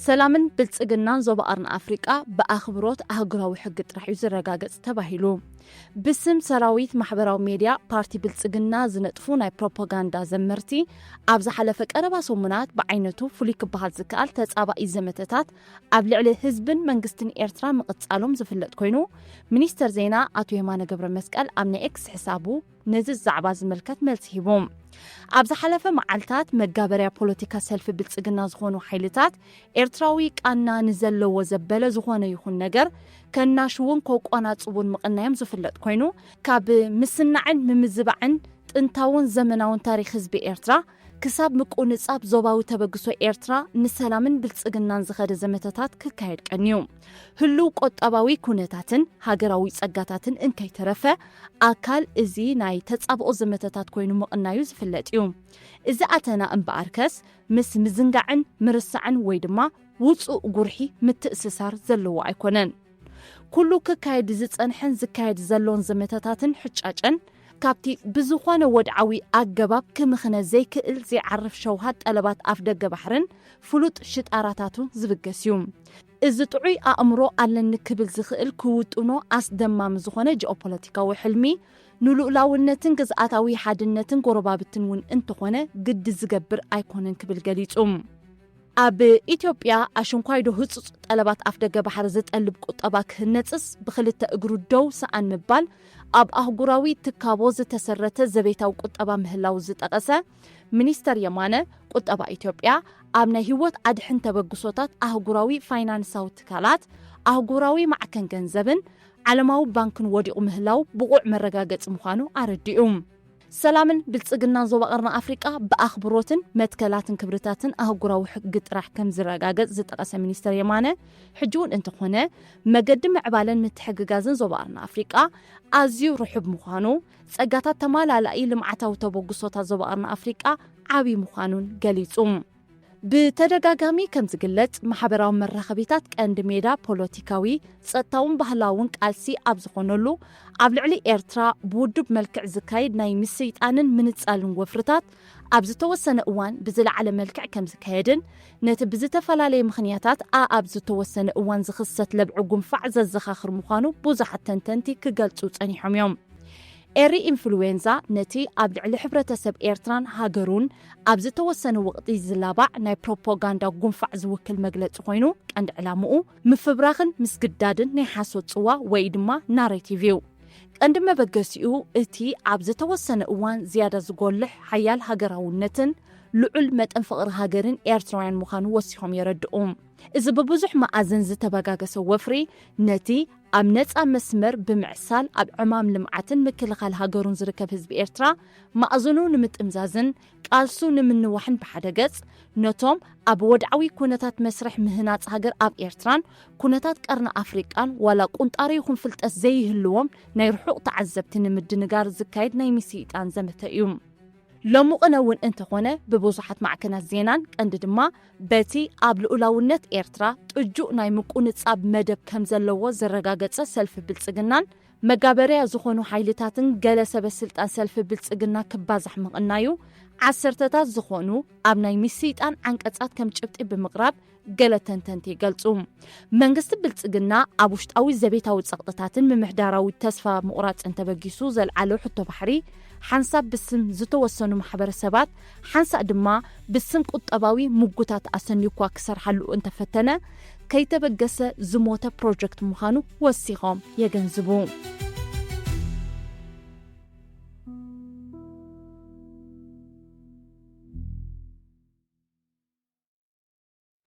ሰላምን ብልጽግናን ዞባ ቀርኒ ኣፍሪቃ ብኣኽብሮት ኣህጉራዊ ሕጊ ጥራሕ እዩ ዝረጋገጽ ተባሂሉ። ብስም ሰራዊት ማሕበራዊ ሜድያ ፓርቲ ብልጽግና ዝነጥፉ ናይ ፕሮፓጋንዳ ዘመርቲ ኣብ ዝሓለፈ ቀረባ ሰሙናት ብዓይነቱ ፍሉይ ክበሃል ዝከኣል ተጻባኢ ዘመተታት ኣብ ልዕሊ ህዝብን መንግስትን ኤርትራ ምቕጻሎም ዝፍለጥ ኮይኑ፣ ሚኒስተር ዜና ኣቶ የማነ ገብረ መስቀል ኣብ ናይ ኤክስ ሕሳቡ ነዚ ዛዕባ ዝምልከት መልሲ ሂቡ። ኣብ ዝሓለፈ መዓልታት መጋበርያ ፖለቲካ ሰልፊ ብልጽግና ዝኾኑ ሓይልታት ኤርትራዊ ቃና ንዘለዎ ዘበለ ዝኾነ ይኹን ነገር ከናሽውን ከቋናጽቡን ምቕናዮም ዝፍለጥ ኮይኑ፣ ካብ ምስናዕን ምምዝባዕን ጥንታውን ዘመናውን ታሪኽ ህዝቢ ኤርትራ ክሳብ ምቁንጻብ ዞባዊ ተበግሶ ኤርትራ ንሰላምን ብልጽግናን ዝኸደ ዘመተታት ክካየድ ቀንዩ። ህሉው ቁጠባዊ ኩነታትን ሃገራዊ ጸጋታትን እንከይተረፈ ኣካል እዚ ናይ ተጻብኦ ዘመተታት ኮይኑ ምቕናዩ ዝፍለጥ እዩ። እዚ ኣተና እምበኣርከስ ምስ ምዝንጋዕን ምርሳዕን ወይ ድማ ውጹእ ጉርሒ ምትእስሳር ዘለዎ ኣይኮነን። ኩሉ ክካየድ ዝጸንሐን ዝካየድ ዘሎን ዘመተታትን ሕጫጨን ካብቲ ብዝኾነ ወድዓዊ ኣገባብ ክምኽነ ዘይክእል ዘይዓርፍ ሸውሃት ጠለባት ኣፍደገ ባሕርን ፍሉጥ ሽጣራታቱን ዝብገስ እዩ። እዚ ጥዑይ ኣእምሮ ኣለኒ ክብል ዝኽእል ክውጥኖ ኣስደማሚ ዝኾነ ጂኦፖለቲካዊ ሕልሚ ንልኡላውነትን ግዝኣታዊ ሓድነትን ጎረባብትን እውን እንተኾነ ግዲ ዝገብር ኣይኮነን ክብል ገሊጹ። ኣብ ኢትዮጵያ ኣሽንኳይዶ ህጹጽ ጠለባት ኣፍደገ ባሕሪ ዝጠልብ ቁጠባ ክህነጽስ ብኽልተ እግሩ ደው ሰኣን ምባል ኣብ ኣህጉራዊ ትካቦ ዝተሰረተ ዘቤታዊ ቁጠባ ምህላው ዝጠቐሰ ሚኒስተር የማነ፣ ቁጠባ ኢትዮጵያ ኣብ ናይ ህይወት ኣድሕን ተበግሶታት ኣህጉራዊ ፋይናንሳዊ ትካላት፣ ኣህጉራዊ ማዕከን ገንዘብን ዓለማዊ ባንክን ወዲቑ ምህላው ብቑዕ መረጋገጺ ምዃኑ ኣረዲኡ። ሰላምን ብልጽግናን ዞባ ቀርኒ ኣፍሪቃ ብኣኽብሮትን መትከላትን ክብርታትን ኣህጉራዊ ሕጊ ጥራሕ ከም ዝረጋገጽ ዝጠቐሰ ሚኒስተር የማነ፣ ሕጂ እውን እንተኾነ መገዲ ምዕባለን ምትሕግጋዝን ዞባ ቀርኒ ኣፍሪቃ ኣዝዩ ርሑብ ምዃኑ፣ ጸጋታት ተማላላኢ ልምዓታዊ ተበግሶታት ዞባ ቀርኒ ኣፍሪቃ ዓብዪ ምዃኑን ገሊጹ። ብተደጋጋሚ ከም ዝግለጽ፣ ማሕበራዊ መራኸቢታት ቀንዲ ሜዳ ፖለቲካዊ፣ ጸጥታውን ባህላውን ቃልሲ ኣብ ዝኾነሉ፣ ኣብ ልዕሊ ኤርትራ ብውዱብ መልክዕ ዝካየድ ናይ ምስይጣንን ምንጻልን ወፍርታት ኣብ ዝተወሰነ እዋን ብዝለዓለ መልክዕ ከም ዝካየድን፣ ነቲ ብዝተፈላለየ ምኽንያታት ኣኣብ ዝተወሰነ እዋን ዝኽሰት ለብዒ ጉንፋዕ ዘዘኻኽር ምዃኑ ብዙሓት ተንተንቲ ክገልጹ ጸኒሖም እዮም። ኤሪ ኢንፍሉዌንዛ ነቲ ኣብ ልዕሊ ሕብረተሰብ ኤርትራን ሃገሩን ኣብ ዝተወሰነ ወቕቲ ዝላባዕ ናይ ፕሮፓጋንዳ ጉንፋዕ ዝውክል መግለጺ ኮይኑ፣ ቀንዲ ዕላምኡ ምፍብራኽን ምስግዳድን ናይ ሓሶት ጽዋ ወይ ድማ ናሬቲቭ እዩ። ቀንዲ መበገሲኡ እቲ ኣብ ዝተወሰነ እዋን ዝያዳ ዝጎልሕ ሓያል ሃገራውነትን ልዑል መጠን ፍቕሪ ሃገርን ኤርትራውያን ምዃኑ ወሲኾም የረድኡ። እዚ ብብዙሕ መኣዝን ዝተበጋገሰ ወፍሪ ነቲ ኣብ ነጻ መስመር ብምዕሳል ኣብ ዕማም ልምዓትን ምክልኻል ሃገሩን ዝርከብ ህዝቢ ኤርትራ ማእዝኑ ንምጥምዛዝን ቃልሱ ንምንዋሕን ብሓደ ገጽ፣ ነቶም ኣብ ወድዓዊ ኩነታት መስርሕ ምህናጽ ሃገር ኣብ ኤርትራን ኩነታት ቀርኒ ኣፍሪቃን ዋላ ቁንጣሮ ይኹን ፍልጠት ዘይህልዎም ናይ ርሑቕ ተዓዘብቲ ንምድንጋር ዝካየድ ናይ ምስይጣን ዘመተ እዩ። ሎሚ ቅነ እውን እንተኾነ ብብዙሓት ማዕከናት ዜናን ቀንዲ ድማ በቲ ኣብ ልኡላውነት ኤርትራ ጥጁእ ናይ ምቁንጻብ መደብ ከም ዘለዎ ዘረጋገጸ ሰልፊ ብልጽግናን መጋበርያ ዝኾኑ ሓይልታትን ገለ ሰበ ስልጣን ሰልፊ ብልጽግና ክባዛሕ ምቕናዩ ዓሰርተታት ዝኾኑ ኣብ ናይ ምስይጣን ዓንቀጻት ከም ጭብጢ ብምቕራብ ገለ ተንተንቲ ይገልጹ። መንግስቲ ብልጽግና ኣብ ውሽጣዊ ዘቤታዊ ጸቕጥታትን ምምሕዳራዊ ተስፋ ምቑራጽን ተበጊሱ ዘልዓሎ ሕቶ ባሕሪ ሓንሳብ ብስም ዝተወሰኑ ማሕበረሰባት ሓንሳእ ድማ ብስም ቁጠባዊ ምጉታት ኣሰንዩ እኳ ክሰርሓሉ እንተፈተነ ከይተበገሰ ዝሞተ ፕሮጀክት ምዃኑ ወሲኾም የገንዝቡ።